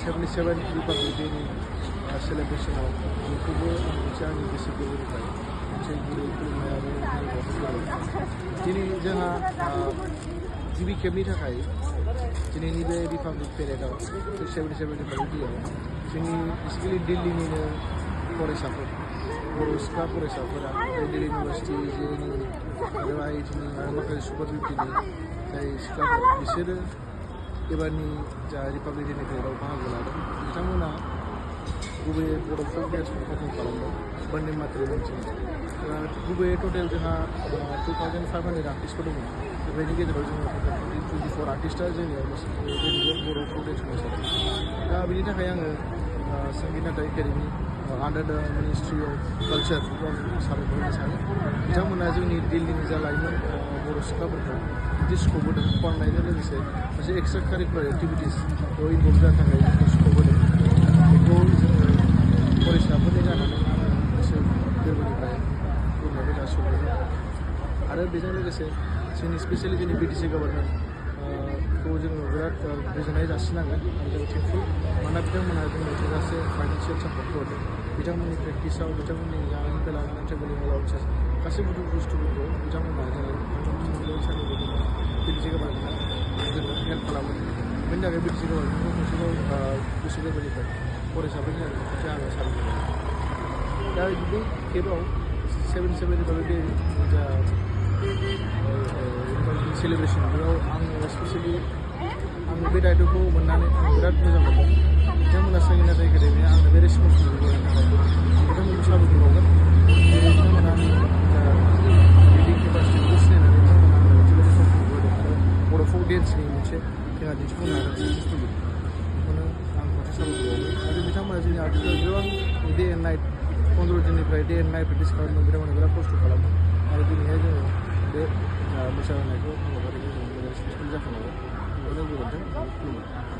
77 Republic Day celebrationआव बयखौबो मोनसे आंनि गोसो गोरबोनिफ्राय मोनसे गुरै खुलुमनाय आरो बावहरग्रोबाय। दिनै जोंहा गिबि खेबनि थाखाय दिनैनि बे रिपाब्लिक पेरेडआव 77 रिपाब्लिक डेआव जोंनि बेसिकेलि दिल्लीनिनो फरायसाफोर बर' सिख्ला फरायसाफोरा दिल्ली इउनिभार्सिटि जेएनइउ आरो आइआइटिनि आरो माखासे सुपार फिफ्टिनि जाय सिख्लाफोर बिसोरो एबारनि जा रिपाब्लिक डेनि पेरेडआव बाहागो लादों बिथांमोना गुबैयै बर' फक डेन्सखौ पारफर्म खालामदों बन्दे मातरम मोनसे गुबैयै टटेल जोंहा 2500 आर्टिस्टफोर दंमोन बेबायदि गेजेराव जोङो 24 आर्टिस्टआ जोंनियाव बर' फक डेन्स मोसादों। दा बेनि थाखाय आङो संगीत नाटक एकाडेमि आन्डार द मिनिस्ट्रि अफ कालचार बेखौ आं साबायखर होनो सानो। बिथांमोना जोंनि दिल्लीनि जा लाइमोन बर' सिख्लाफोरखौ बिदि स्कप होदों फरायनायजों लोगोसे मोनसे एक्सट्रा कारिकुलार एक्टिभिटिस बेयाव इनभल्भ जानो थाखाय स्कप होदों। बेखौ जोङो फरायसाफोरनि जानानै आङो गोसो गोरबोनिफ्राय खुलुमनायखौ जासिहरदों। आरो बेजों लोगोसे जोंनि स्पेसियेलि जोंनि बिटिसि गभर्नमेन्टखौ जोङो बिराद गोजोननाय जासिनांगोन आरो जों थेंकफुल मानोना बिथांमोनहा जोंनो थोजासे फाइनान्सियेल सापर्टखौ होदों। बिथांमोननि प्रेक्टिसाव बिथांमोननि जानायनिफ्राय लानानै ट्रेभेलिं एलाउन्सेस गासैबो बुस्थुफोरखौ बिथांमोनहा जोङो साननि बिटिसि गभर्नमेन्टआ जोंनो हेल्प खालामो। बेनि थाखाय बिटिसि गभर्नमेन्टखौ खनसेबाव गोसो गोरबोनिफ्राय फरायसाफोरनि खनसे आङो साबायखर होयो। दा बे खेबाव 77 रिपाब्लिक डे जा सेलिब्रेसन बेयाव आङो स्पेसियेलि आङो बे दायित्वखौ मोननानै आं बिराद मोजां मोनदों। बिथांमोना संगीत नाटक एकाडेमिया आंनो बे रेसपन्सिबिलिटिखौ होनो थाखाय बिथांमोनखौ साबायखर बावगोन। जेरै बिथांमोना आंनि रिडिं केपासिटिखौ सिनायनानै बिथांमोना आंनो मोनसे रेसपन्सिबिलिटि होदों आरो बर' फक डेन्सनि मोनसे जोंहा दिन्थिफुंनो हादों साक्सेसफुलि बेखौनो आं खनसे साबायखर बावगोन। आरो बिथांमोना जोंनि आर्टिस्टफोरा गोबां डे एन्ड नाइट 15 दिननिफ्राय डे एन्ड नाइट प्रेक्टिस खालामदों। बिथांमोना बिराद खस्थ' खालामदों आरो दिनैहाय जोङो बे मोसाहोनायखौ हाबाफारिखौ जों साक्सेसफुल जाफुंनांगौ बेखौनो गोजोन्थों खुलुमबाय।